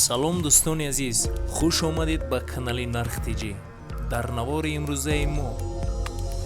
Салом, дӯстони азиз, хуш омадед ба канали Нарх ТЖ. Дар навори имрӯзаи мо: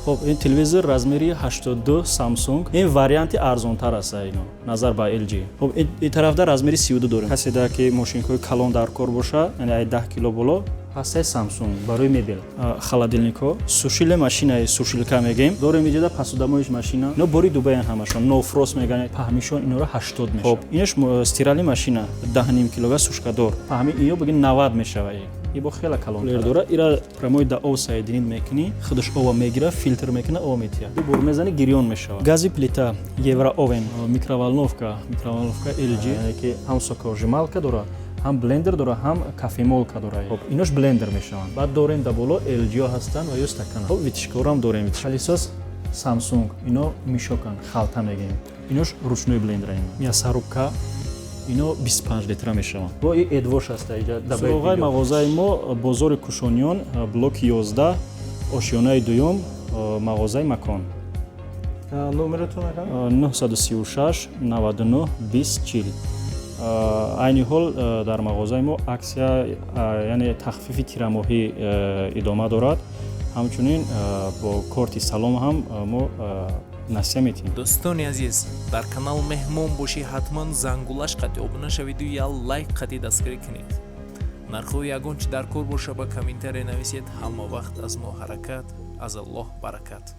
Хоб, ин телевизор размери 82 Samsung, ин варианти арзонтар аст ино назар ба LG. Хоб, ин тарафда размери 32 дорем. Каседа ки мошинкҳои калон дар кор боша, яъне ай 10 кило боло ҳастаи Samsung барои мебел, холодильникҳо, сушильная машинаи сушилка мегем дорем иҷода, посудомоечная машина. Ино бори Дубаян, ҳамашон no frost меган. Паҳмишон инора 80 мешавад. Хоб, инаш стиральная машина 10,5 килога, сушкадор. Паҳми ино бигин 90 мешава. И бо хела калон дора. Ира прямой да об соединить мекунӣ, худаш ова мегира, филтр мекуна, ова метия. Ду бор мезани, гирён мешава. Гази плита Евроовен, микроволновка, микроволновка LG, яъне ки ҳам соковыжималка дора, ҳам блендер дора, ҳам кофемолка дора. Хоб, инош блендер мешаванд. Баъд дорем да боло LG ҳастанд ва ё стакана. Хоб, вытяжкаорам дорем. Пылесос Samsung, ино мешокан, халта мегӯем. Инош ручной блендер, мясорубка, ино 25 литра мешаванд. Бо и AddWash аста иҷа. Суроғаи мағозаи мо: бозори Кушониён, блоки 11, ошёнаи дуюм, мағозаи Макон. Номератон? 936 99 20 40. Айни ҳол дар мағозаи мо акция, яъне тахфифи тирамоҳӣ идома дорад. Ҳамчунин бо корти Салом ҳам мо насия метиҳем. Дӯстони азиз, дар канал меҳмон бошӣ, ҳатман зангулаш қати обуна шавиду як лайк қати дастгирӣ кунед. Нархҳои ягон чи дар кор боша, ба комментария нависед. Ҳама вақт аз мо ҳаракат, аз Аллоҳ баракат.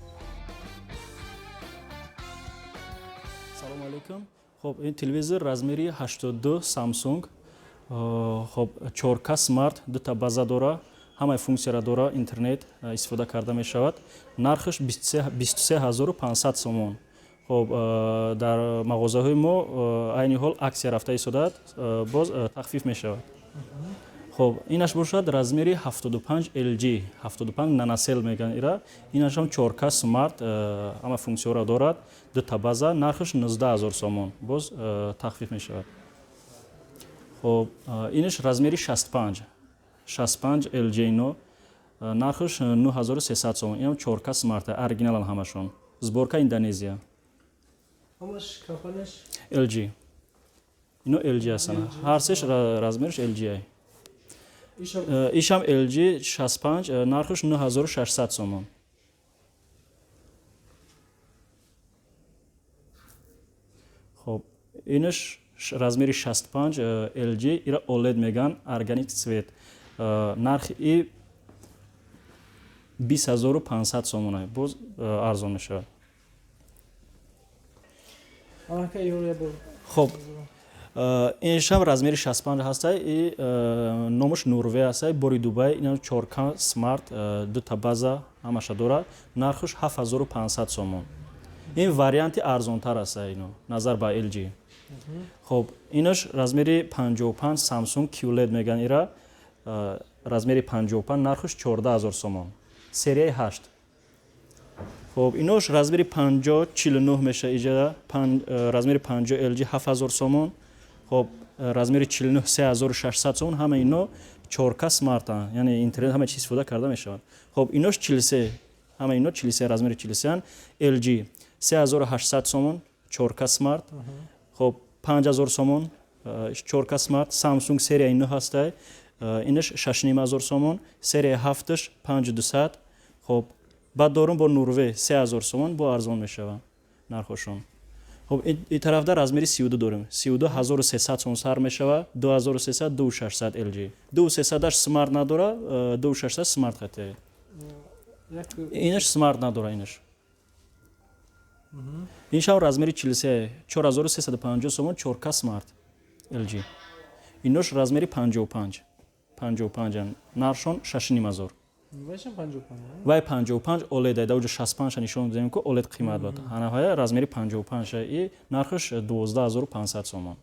Салому алайкум. Хоб, ин телевизор размери 82 Samsung. Хоб, 4K смарт, дута база дора, ҳамаи функсияро дора, интернет истифода карда мешавад. Нархаш 23 500 сомон. Хоб, дар мағозаҳои мо айни ҳол акция рафта истодааст, боз тахфиф мешавад. Хоб, инаш бошад размери 75 LG, 75 NanoCell мегӯянд ира. Инашам 4K смарт, ҳама функсияҳоро дорад, дута база. Нархаш 19 000 сомон, боз тахфиф мешавад. Хоб, инаш размери 65, 65 LG, ино нархаш 9300 сомон. Инам 4K смарт, оригиналан ҳамашон, сборка Индонезия. LG, ино LG ҳастанд, ҳар сеш размераш LG. Ишам LG 65, нархаш 9600 сомон. Хоб, инаш размери 65 LG, ира OLED меган, органик цвет. Нархи и 20 500 сомона, боз арзон мешавад. Хоб, иншам размери 65 ҳастай и номаш Нурве ҳастай, бори Дубай. Ина 4K смарт, дута база, ҳамаша дорад. Нархаш 7500 сомон. Ин варианти арзонтар аста ино назар ба LG. Хоб, инаш размери 55 Samsung QLED меган ира, размери 55, нархаш 14 000 сомон, серияи 8. Хоб, инош размери 50 49 меша иҷа, размери 50 LG 7000 сомон. Хоб, размери 49 3600 сомон. Ҳама ино 4K смартанд, яъне интернет, ҳама чиз истифода карда мешавад. Хоб, инош 43, ҳама ино 43, размери 43 LG 3800 сомон, 4K смарт. Хоб, 5000 сомон, 4K смарт. Samsung серияи 9 ҳастай, инаш 6500 сомон, серияи 7-ш 5200. Хоб, баъд дорум бо Нурве 3000 сомон, бо арзон мешавад нархошон. Хоб, ин тарафда размери 32 дорем. 32 1300 сом сар мешава, 2300, 2600 LG. 2300-аш смарт надора, 2600 смарт хате. Инаш смарт надора инаш. Иншам размери 43, 4350 сомон, 4K смарт LG. Инош размери 55, 55, нархшон 6500. Вай 55 OLED, да уҷа 65 нишон додем ку OLED қимат буд. Ҳанаҳая размери 55 и нархаш 12 500 сомон.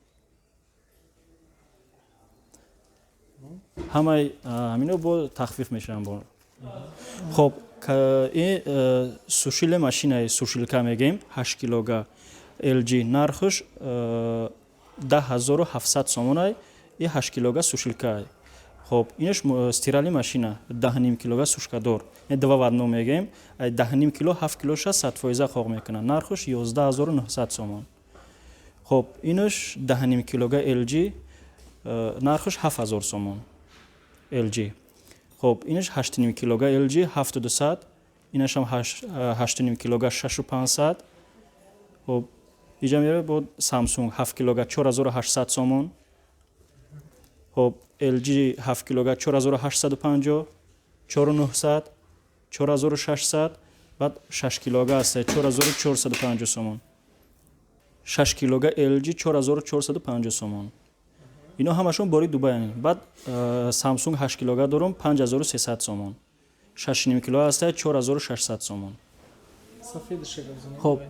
Ҳамаи ҳамино бо тахфиф мешаванд бо. Хоб, ин сушильная машинаи сушилка мегӯем, 8 килога LG, нархаш 10 700 сомонай, и 8 килога сушилка. Хоб, инаш стиральная машина 10,5 килога, сушкадор, два в одном мегӯем. 10,5 кило 7 килоша 100% хоқ мекунад. Нархаш 11 900 сомон. Хоб, инаш 10,5 килога LG. Нархаш 7000 сомон LG. Хоб, инаш 8,5 килога LG 7200, инашам 8,5 килога 6500. Хоб, иҷа меояд бо Samsung 7 килога 4800 сомон. Хоб, LG 7 килога 4850, 4900, 4600, баъд 6 килога аст 4450 сомон. 6 килога LG 4450 сомон. Ино ҳамашон бори Дубайянд. Баъд Samsung 8 килога дорум 5300 сомон. 6,5 кило аст 4600 сомон. Хоб,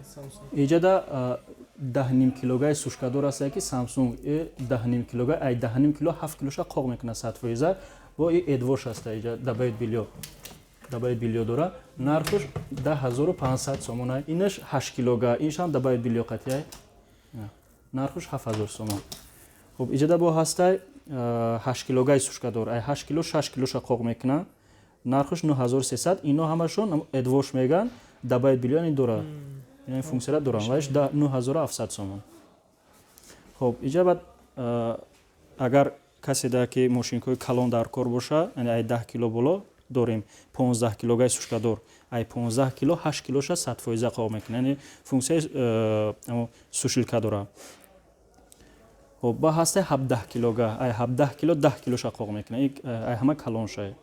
иҷада 10,5 килогаи сушкадор аст ки Samsung 10,5 килога, ай 10,5 кило 7 килоша қоқ мекунад 100%. Бо и Эдвош аст иҷа добавить бельё. Добавить бельё дора. Нархш 10500 сомон. Инаш 8 килога, иншам добавить бельё қатъяй. Нархш 7000 сомон. Хоб, иҷада бо ҳастай 8 килогаи сушкадор. Ай 8 кило 6 килоша қоқ мекунад. Нархш 9300. Ино ҳамашон Эдвош меган, добавить бельё ин дора. Ин функсияра доран. Вайш 9700 сомон. Хоб, иҷа баъд агар касе да ки мошинкҳои калон дар кор боша, яъне ай 10 кило боло дорем 15 килогаи сушкадор. Ай 15 кило 8 килоша 100% қоқ мекунад. Яъне функсияи сушилка дора. Хоб, ба ҳастай 17 килога, ай 17 кило 10 килоша қоқ мекунад. Ай ҳама калоншай.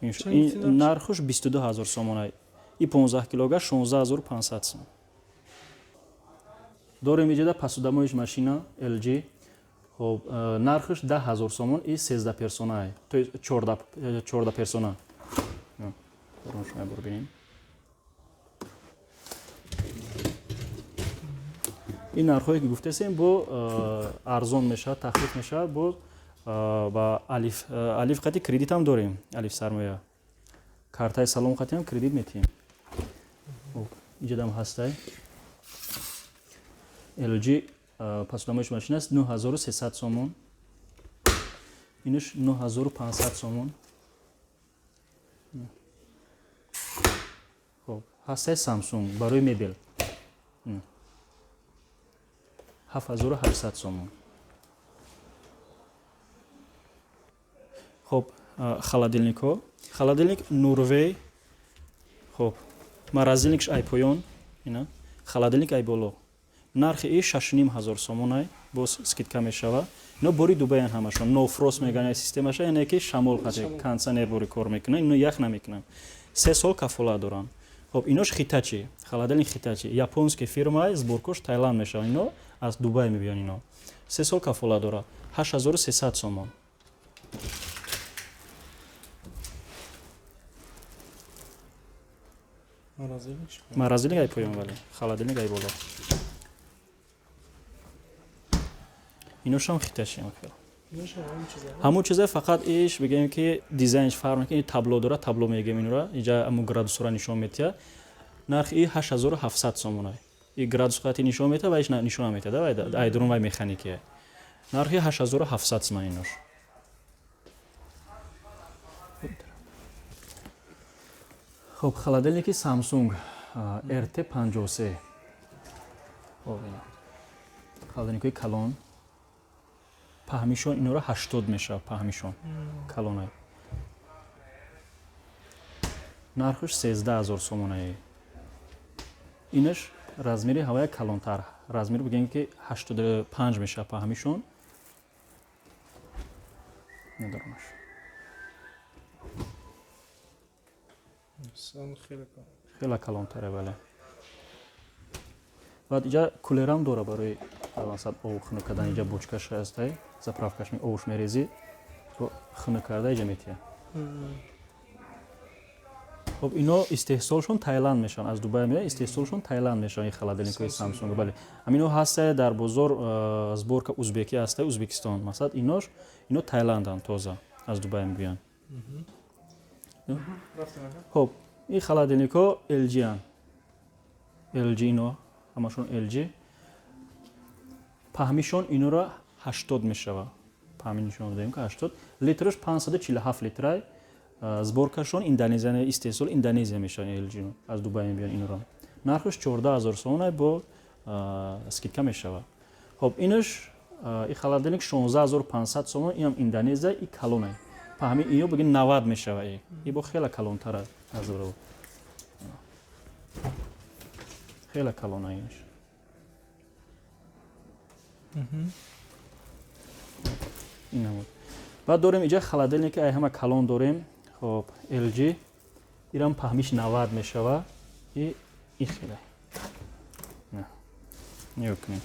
Ин нархш 22000 сомон. И 15 килога 16500 сом. Дорем иҷода посудамоиш машина LG. Хоб, нархш 10000 сомон и 13 персона, то есть 14 персона. Шумо бинем. Ин нархҳое ки гуфтасем бо арзон мешавад, тахфиф мешавад, бо ба алиф алиф қати кредит ҳам дорем, алиф сармоя. Картаи салом қати ҳам кредит метиҳем. Хоб, иҷодам ҳастай. LG посудамоиш машина аст 9300 сомон. Инаш 9500 сомон. Хоб, ҳастай Samsung барои мебел. 7800 сомон. Хоб, холодильникҳо. Холодильник Норвей. Хоб, морозильникш ай поён, ина, холодильник ай боло. Нархи и 6500 сомон ай, боз скидка мешава. Ино бори Дубайян ҳамашон. No frost мегӯянд ай системаша, яъне ки шамол қати кондиционер бори кор мекунад, ино ях намекунанд. 3 сол кафолат доранд. Хоб, инош Хитачи, холодильник Хитачи, японский фирма, сборкош Таиланд мешавад. Ино аз Дубай мебиён ино. 3 сол кафолат дорад. 8300 сомон. Морозильник ай поён, вале холодильник ай боло. Иношам Хитачи хел. Ҳамон чиза, фақат иш бигем ки дизайнш фарқ мекунад, ин табло дора, табло мегем инора, инҷа ҳамон градусҳоро нишон метиҳад. Нархи и 8700 сомон ай. И градус қати нишон метиҳад ва иш нишон наметиҳад, ай дурун вай механикия. Нархи 8700 сомон инош. Хоб, холодильники Samsung RT53. Хоб, ина. Холодильникҳои калон. Паҳмишон инора 80 мешавад, паҳмишон калонай. Нархш 13000 сомонае. Инаш размери ҳавая калонтар. Размер бигем ки 85 мешавад паҳмишон. Надорамаш. Хеле калонтаре, бале. Баъд иҷа кулерам дора барои масалан об хунук кардан, иҷа бочкаш ҳастай, заправкаш обш мерезӣ, хунук карда иҷа метиҳад. Хоб, ино истеҳсолшон Таиланд мешаванд, аз Дубай меояд, истеҳсолшон Таиланд мешаванд ин холодильникҳои Samsung, бале. Ҳамино ҳастай дар бозор сборка узбекӣ ҳастай, Узбекистон. Масалан, инош ино Таиланданд, тоза аз Дубай мебиёянд. Хоб, ин холодильникҳо LG-анд. LG ино ҳамашон LG. Паҳмишон инора 80 мешавад. Паҳми нишон додаем ки 80 литраш 547 литрай. Сборкашон Индонезия, истеҳсол Индонезия мешавад LG аз Дубай мебиён инора. Нархш 14000 сомон бо скидка мешавад. Хоб, инаш И холодильник 16500 сомон, инам Индонезия, и калонай. Паҳми ино бигин 90 мешава и. И бо хела калонтар аз ро. Хела калонай иш. Ина буд. Баъд дорем иҷа холодильник, ай ҳама калон дорем. Хоб, LG. Ирам паҳмиш 90 мешава. И и хеле. На. Нигоҳ кунед.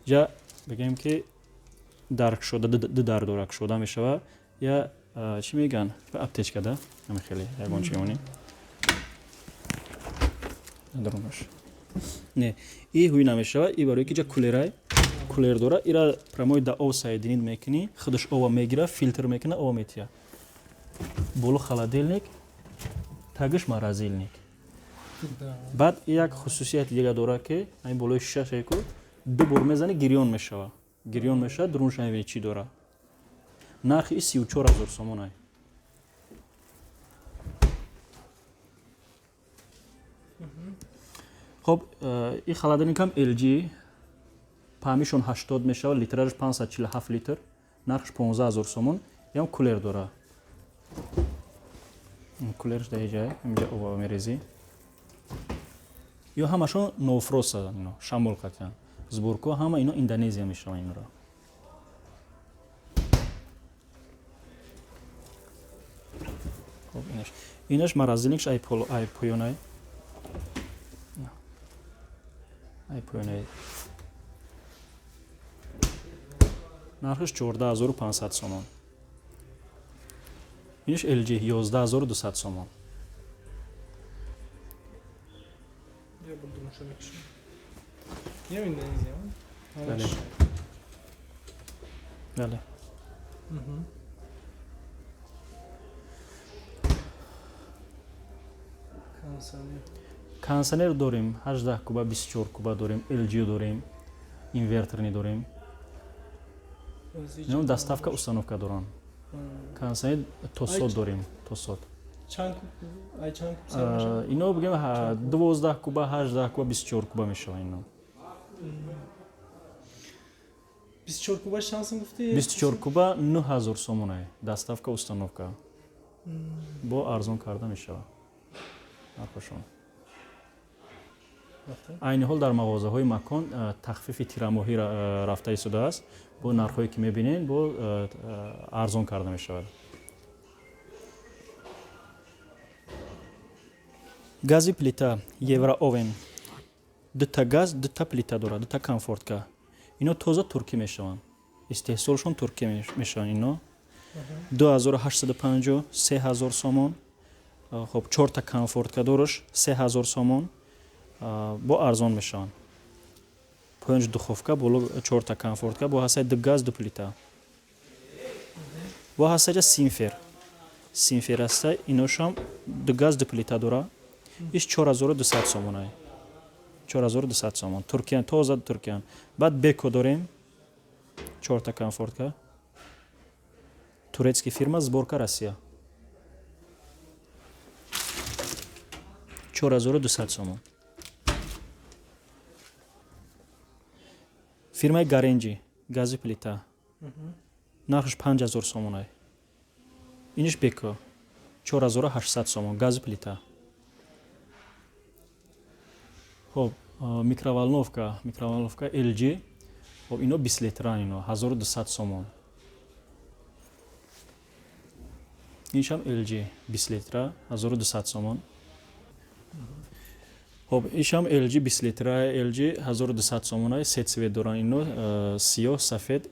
Иҷа бигем ки дарк шуда, ду дар дора, кушода мешава. Я чӣ мегӯянд? Аптечка да? Ҳами хеле ягон чи монӣ. Дарунаш. Не, и ҳуй намешава, и барои ки иҷа кулерай, кулер дора, ира прямой да об соединить мекунӣ, худаш ова мегира, филтр мекуна, ова метия. Боло холодильник, тагиш морозильник. Баъд як хусусияти дига дора, ки ҳамин болои шишаша ку ду бор мезани, гирён мешава. Гирён мешава, дурунша мебини чӣ дора. Нархи и 34000 сомонай. Хоб, и холодильникам LG, паҳмишон 80 мешава, литражаш 547 литр, нархш 15000 сомон. Ям кулер дора. Кулерш дар иҷа, инҷа ова мерезӣ. Ё ҳамашон нофроса, ино шамол қатиан. Сборко ҳама ино Индонезия мешаванд инро. Хоб, инаш. Инаш морозильникш ай пол, ай поёнай. Ай поёнай. Нархиш 14500 сомон. Инаш LG 11200 сомон. Я буду мушамикши. Я в Индонезия. Бале. Бале. Кондиционер дорем, 18 куба, 24 куба дорем, LG дорем, инверторни дорем. Ино доставка, установка дорам. Кондиционер Тосот дорем, Тосот. Чанд куб, ай чанд куб сар мешавад? Ино бигем 12 куба, 18 куба, 24 куба мешава ино. 24 куба чанд сум гуфтӣ? 24 куба 9000 сомонай. Доставка, установка. Бо арзон карда мешава. Нархошон. Айни ҳол дар мағозаҳои макон тахфифи тирамоҳӣ рафта истодааст. Бо нархҳое ки мебинед, бо арзон карда мешавад. Гази плита Евроовен. Дута газ, дута плита дорад, дута комфортка. Ино тоза туркӣ мешаванд. Истеҳсолшон туркӣ мешаванд ино. 2850, 3000 сомон. Хоб, чорта комфортка дораш, 3000 сомон. Бо арзон мешаванд. Панҷ духовка, боло чорта комфортка, бо ҳастаи ду газ, ду плита. Бо ҳастаҷа синфер. Синфер ҳаста, иношам ду газ, ду плита дора. Иш 4200 сомонай. 4200 сомон. Туркиян, тоза туркиян. Баъд Беко дорем. Чорта комфортка. Турецкий фирма, сборка Россия. 4200 сомон. Фирмаи Гаренҷи, гази плита. Нархш 5000 сомонай. Иниш Беко 4800 сомон, гази плита. Хоб, микроволновка, микроволновка LG. Хоб, ино 20 литран, ино 1200 сомон. Иншам LG 20 литра, 1200 сомон. Хоб, ишам LG 20 литра, LG 1200 сомонай, се цвет доран ино, сиёҳ, сафед,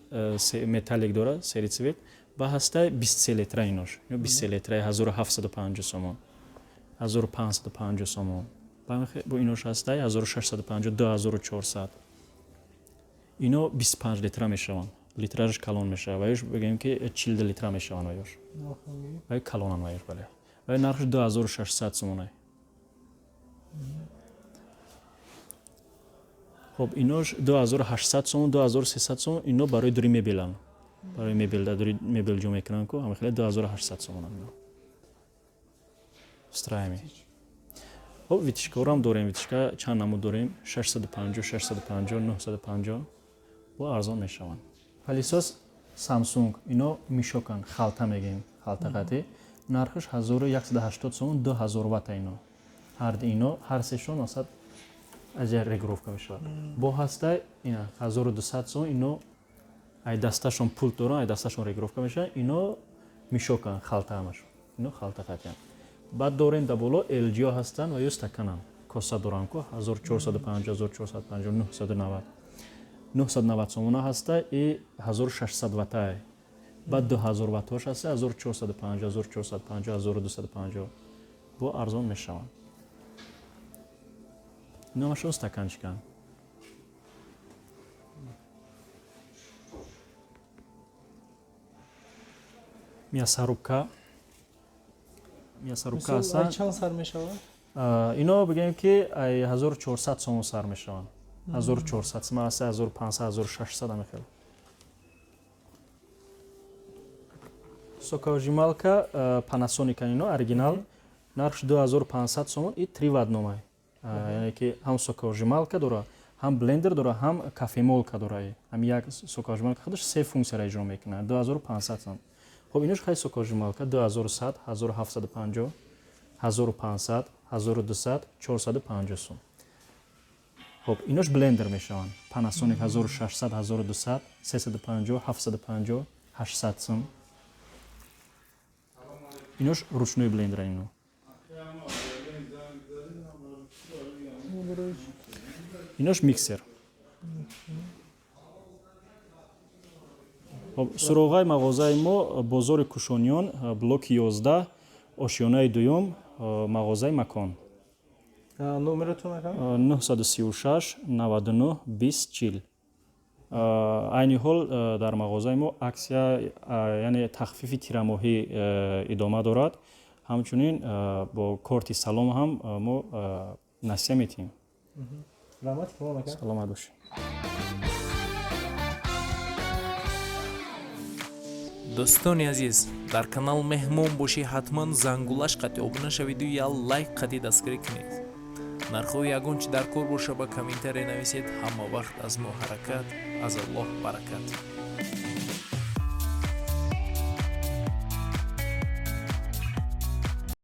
металлик дора, сери цвет. Ба ҳастай 23 литра инош. Ино 23 литра 1750 сомон. 1550 сомон. Бо инош ҳастай 1650, 2400. Ино 25 литра мешаванд. Литражаш калон мешавад. Ва ёш бигем ки 40 литра мешаванд ва ёш. Ва калонан ва ёш, бале. Ва нархш 2600 сомонай. Хоб, инош 2800 сомон, 2300 сомон, ино барои дури мебелан. Барои мебел, дар дури мебел ҷо мекунанд ку, ҳама хеле 2800 сомонан ино. Страйми. Хоб, витишкаҳоро дорем, витишка чанд намуд дорем? 650, 650, 950, Бо арзон мешаванд. Пылесос Samsung, ино мешокан, халта мегем, халта қати. Нархш 1180 сомон, 2000 ватта ино. Ҳар ино, ҳар сешон масад аз регулировка мешавад. Бо ҳастай ина 1200 сомон, ино ай дасташон пулт доран, ай дасташон регулировка мешавад. Ино мешокан, халта ҳамашон. Ино халта қатиан. Баъд дорем дар боло LG ҳастанд ва ё стакананд. Коса доранд ку 1450, 1450, 990. 990 сомона ҳаста и 1600 ваттай. Баъд 2000 ваттош ҳаста 1450, 1450, 1250. Бо арзон мешаванд. Номашон стаканчиканд. Мясорубка. Мясорубка ҳастанд. Чанд сар мешавад? Ино бигӯем ки 1400 сомон сар мешаванд. 1400 сомон ҳаста, 1500, 1600 ҳамин хел. Соковыжималка Panasonic ино оригинал, нархш 2500 сомон и 3 в одном. Яъне ки ҳам соковыжималка дора, ҳам блендер дора, ҳам кофемолка дора. Ҳам як соковыжималка худаш се функсияро иҷро мекунад. 2500 сомон. Хоб инош хай соковыжималка 2100, 1750, 1500, 1200, 450 сом. Хоб инош блендер мешаванд. Panasonic 1600, 1200, 350, 750, 800 сом. Инош ручной блендер ино. Инош миксер. Хоб суроғаи мағозаи мо бозори Кушониён, блоки 11, ошёнаи дуюм, мағозаи Макон. Номератон ака? 936 99 20 40. Айни ҳол дар мағозаи мо аксия, яъне тахфифи тирамоҳӣ идома дорад. Ҳамчунин бо корти Салом ҳам мо насия метиҳем. Раҳмат калом ака. Саломат бошед. Дӯстони азиз, дар канал меҳмон бошӣ, ҳатман зангулаш қати обуна шавиду я лайк қати дастгирӣ кунед. Нархҳои ягон чи дар кор боша ба комментария нависед. Ҳама вақт аз мо ҳаракат, аз Аллоҳ баракат.